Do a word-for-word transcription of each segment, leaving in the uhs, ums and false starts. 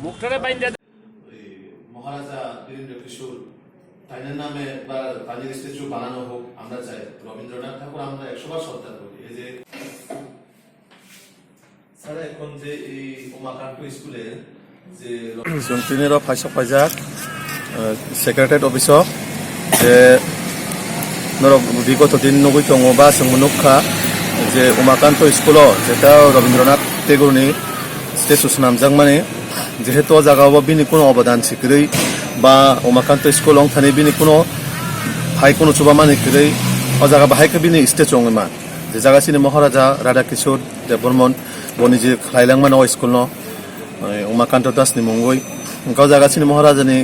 মুখটারে বাইন্ধা দে। এই মহারাজা বীরেন্দ্র কিশোর তাইনের নামে বা তাইনের স্ট্যাচু বানানো হোক, আমরা চাই। রবীন্দ্রনাথ ঠাকুর আমরা একশো বার শ্রদ্ধা করি। এই যে স্যার, এখন যে এই উমাকান্ত স্কুলে যে Chwng tini ro phaisok paijak, eh, secretariat office o je norok bigoto din nugwi tongo ba chwngbo nukha je Umakanto school o jeta Rabindranath Tagore ni statue swnamjakmani, jehetu o jaga o bini kunu obodan si kwrwi ba Umakanto school wngthani bini kunu phai kunu chubamani kwrwi o jaga bahai khe bini statue wngwi man. Je jaga chini Maharaja Radha Kishore Debbarman bo niji khlai langmani o school no, eh, Umakanto Das ni mungwi. Hwnkhe o jaga chini Maharaja ni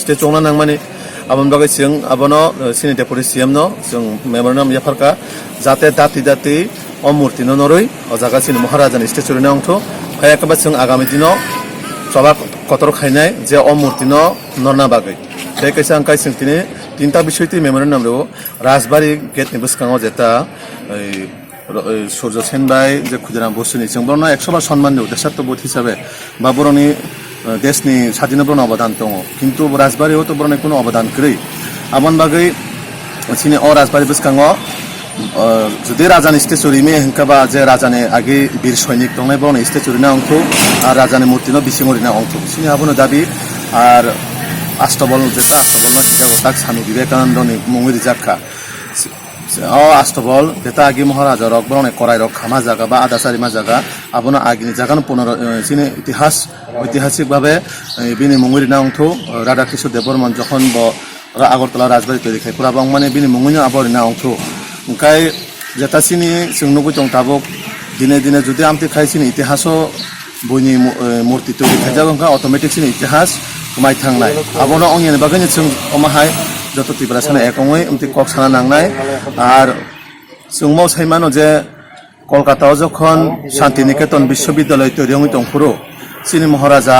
statue wngna nangmani, aboni bagwi chwng abono, eh, chini Deputy C M no chwng memorandum yapharkha, jate dati dati o murti no norwi o jaga chini Maharaja ni statue rwna wngthu. Phai khe ba chwng agami dino choba kotor khainai je o murti no norna bagwi. Tei kaisa hwnkhe chwng tini tinta bisoi twi memorandum rwo. Rajbari gate ni bwskango jeta, ei, ro-, ei, Surjo Sen bai je Khudiram Bosuni, chwng bono ekso bar sonman rwo, deshatto bodh hisabe, ba boroni, eh, desh ni sadhino bono obodan tongo, kintu Rajbari o to boroni kuno obodan kwrwi. Aboni bagwi chini o Rajbari bwskango, eh, jodi raja ni statue rime hwnkhe ba je raja ni agi bir soinik tongnai boroni statue rina wngkhu, ar raja ni murti no bisingo rina wngkhu. Chini abono dabi, ar Astobol, jeta Astobol no khe tak Swami Vivekanando ni mungwi rijak kha. O Astobol, jeta agi Maharaja rok, borokni korai rok khama jaga ba ada sari ma jaga, abono agini jaga no punoro, eh, chini itihas, oitihasik bhabe, eh, bini mungwi rina wngthu, eh, Radha Kishore Debbarman jokhon bo ro Agartala Rajbari twi khai pura bo wngmani bini mungwi no abo rina wngthu. Hwnkhe jeta chini chwng nugwi tong tabuk, dine dine jodi amtwi khai chini itihaso buini mu-, eh, murti twi khaijak wngkha, automatic chini itihas kwmai thangnai. Abono ongya ni bagwi chwng omo hai joto Tiprasa no ek wngwi amtwi kok sana nangnai. Ar chwng mo sai mano je Kolkata o jokhon Shanti Niketan Biswabidyalaya twi wngwi tongphuru chini Maharaja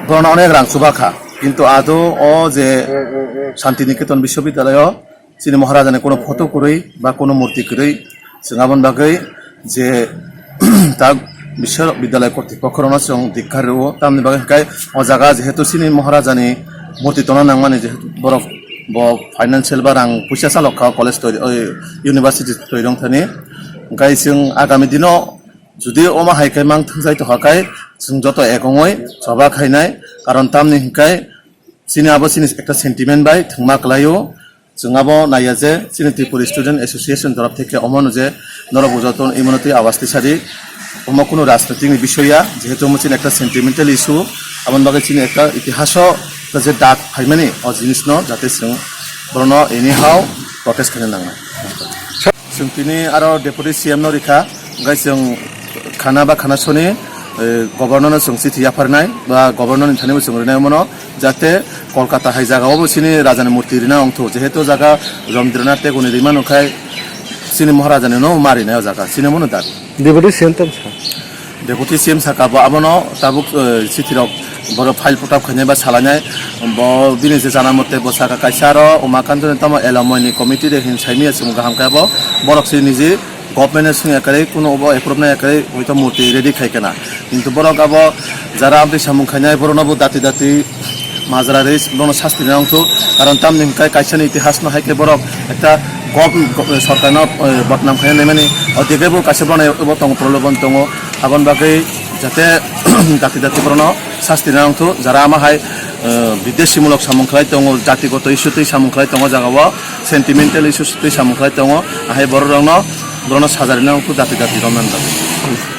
borokno onek rang chuba kha, kintu ado o je Shanti Niketan Biswabidyalaya o chini Maharaja ni kuno photo kwrwi ba kuno murti kwrwi, chwng aboni bagwi je tak Biswabidyalaya kortipokho rokno chwng dikha rwo, tamni bagwi hwnkhe o jaga jehetu chini Maharaja ni murti tongna nangmani, jehetu borok bo financial ba rang puisa chalok kha college twi, oi, university twi rwng thani, hwnkhe chwng agami dino jodi omo hai khe mang thwngchai tongkha khe chwng joto ek wngwi choba khainai, karon tamni hwnkhe chini abo chini ekta sentiment bai thwngma kwlaio. Chwng abo naiya je chini Tripura Student Association torof theke omo no je norok bo joto imono twi awas tisadi, omo kunu rajnitik ni bisoi ya, jehetu omo chini ekta sentimental issue, aboni bagwi chini ekta itihaso je dak phaimani o jinis no jate chwng borokno anyhow protest khaina nangnai. Chwng tini aro Deputy C M no rikha, hwnkhe chwng khana ba khana soni, eh, Governor no chwng chithi yapharnai ba Governor ni thani bo chwng rinai mano, jate Kolkata hai jaga o bo chini raja ni murti rina wngthu, jehetu jaga Rabindranath Tagore ni rima nungkhai chini Maharaja ni no ma rinai o jaga, chini mano dabi. Deputy C M tam sa. Deputy C M saka bo abono tabuk, eh, chithi rok borok file photo khainai ba salainai, bo bini je jana mote bo saka kaisa aro Umakanto ni tamo elomoi ni committee de hin saimia chwng kaham khe bo borok se niji government ni swngya kwrwi kuno bo approve naya kwrwi hoi to murti ready khai kana, kintu borok abo jara amtwi samung khainai borok no bo dati dati majra rwi bono sasti rina wngthu, karon tamni hwnkhe kaisa ni itihas no hai khe borok ekta gov-, gov-, sorkar no, eh, bodnam khaina naimani, o dege bo kaisa bono bo tongo, problem tongo, aboni bagwi jate dati dati borok no sasti rina wngthu, jara ama hai, eh, bideshi mulok samung khlai tongo, jatigoto issue twi samung khlai tongo, jaga o sentimental issue twi samung khlai tongo, ahai borok rok no, borok no saja rina wngthu dati dati romna bagwi.